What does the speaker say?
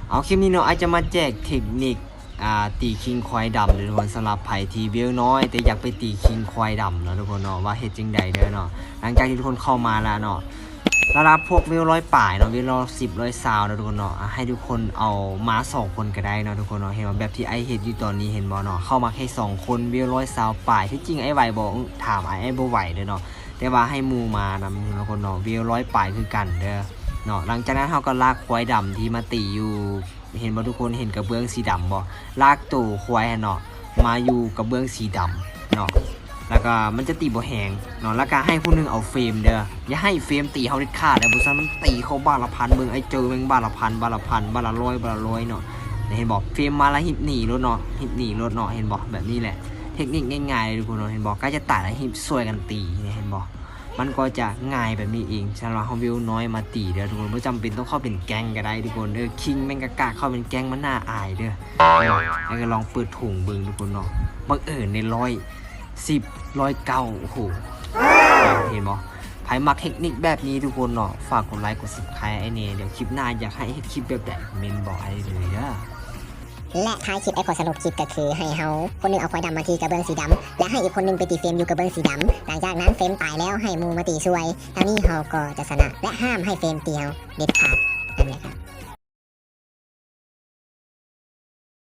ເອົາ ຄລິບນີ້ເນາະ ອ້າຍຈະມາແຈກເທັກນິກ ອ່າ ຕີຄິງຄວາຍດຳເດີທຸກຄົນ. ສຳລັບໃຜທີ່ເວວນ້ອຍແຕ່ຢາກໄປຕີຄິງຄວາຍດຳເນາະທຸກຄົນເນາະ ວ່າເຮັດຈັ່ງໃດເດີເນາະ. ຫຼັງຈາກທີ່ທຸກຄົນເຂົ້າມາແລ້ວເນາະ ລະດັບພວກເວວຮ້ອຍປາຍເນາະ ເວວຮ້ອຍສິບ ຮ້ອຍຊາວເນາະທຸກຄົນເນາະ ອ່າ ໃຫ້ທຸກຄົນເອົາມາສອງຄົນກະໄດ້ເນາະທຸກຄົນເນາະ. ເຫັນບໍ່ ແບບທີ່ອ້າຍເຮັດຢູ່ຕອນນີ້ ເຫັນບໍ່ເນາະ ເຂົ້າມາແຄ່ສອງຄົນ ເວວຮ້ອຍຊາວປາຍ. ທີ່ຈິງອ້າຍໄຫວບໍ່? ຖາມອ້າຍ ອ້າຍບໍ່ໄຫວເດີເນາະ ແຕ່ວ່າໃຫ້ໝູ່ມານຳເນາະທຸກຄົນເນາະ ເວວຮ້ອຍປາຍຄືກັນເດີເນາະ. ຫຼັງຈາກນັ້ນເຮົາກໍລາກຄວາຍດຳທີ່ມາຕີຢູ່ ເຫັນບໍ່ທຸກຄົນ ເຫັນກະເບື້ອງສີດຳບໍ່? ລາກໂຕຄວາຍຫັ້ນເນາະ ມາຢູ່ກະເບື້ອງສີດຳເນາະ ແລ້ວກະມັນຈະຕີບໍ່ແຮງເນາະ. ແລ້ວກະໃຫ້ຜູ້ໜຶ່ງເອົາເຟຣມເດີ ຢ່າໃຫ້ເຟຣມຕີເຮົາເດັດຂາດເດີ ບໍ່ຊັ້ນມັນຕີເຂົ້າບາດລະພັນ. ເບິ່ງ ອ້າຍເຈີແມ່ງບາດລະພັນ ບາດລະພັນ ບາດລະຮ້ອຍ ບາດລະຮ້ອຍເນາະ. ເຫັນບໍ່ ເຟຣມມາລະຮີບໜີໂລດເນາະ ຮີບໜີໂລດເນາະ. ເຫັນບໍ່ ແບບນີ້ແຫຼະ ເທັກນິກງ່າຍໆເລີຍທຸກຄົນເນາະ. ເຫັນບໍ່ ໃກ້ຈະຕາຍລະຮີບຊ່ວຍກັນຕີ ເຫັນບໍ່ ມັນກໍຈະງ່າຍແບບນີ້ເອງ. ສຳລັບເຮົາເວວນ້ອຍມາຕີເດີທຸກຄົນ ບໍ່ຈຳເປັນຕ້ອງເຂົ້າເປັນແກ້ງກະໄດ້ທຸກຄົນເດີ. ຄິງແມ່ງກະກະເຂົ້າເປັນແກ້ງ ມັນໜ້າອາຍເດີ. ແລ້ວກະລອງເປີດຖົງເບິ່ງທຸກຄົນເນາະ ບັງເອີນໄດ້ຮ້ອຍສິບ ຮ້ອຍເກົ້າ ໂອ້ໂຫ ເຫັນບໍ່? ໃຜມັກເທັກນິກແບບນີ້ທຸກຄົນເນາະ ຝາກກົດໄລກົດຊັບສະໄຄຣບອ້າຍແດ່. ດຽວຄລິບໜ້າຢາກໃຫ້ເຮັດຄລິບແບບໃດ ຄອມເມັນບອກອ້າຍໄດ້ເລີຍເດີ. ແລະທ້າຍຄລິບ ອ້າຍຂໍສະຫຼຸບຄລິບກະຄືໃຫ້ເຮົາ ຄົນໜຶ່ງເອົາຄວາຍດຳມາທີ່ກະເບື້ອງສີດຳ ແລະໃຫ້ອີກຄົນໜຶ່ງໄປຕີເຟຣມຢູ່ກະເບື້ອງສີດຳ. ຫຼັງຈາກນັ້ນເຟຣມຕາຍແລ້ວໃຫ້ໝູ່ມາຕີຊ່ວຍ ເທົ່ານີ້ເຮົາກໍຈະຊະນະ ແລະຫ້າມໃຫ້ເຟຣມຕີເຮົາເດັດຂາດ.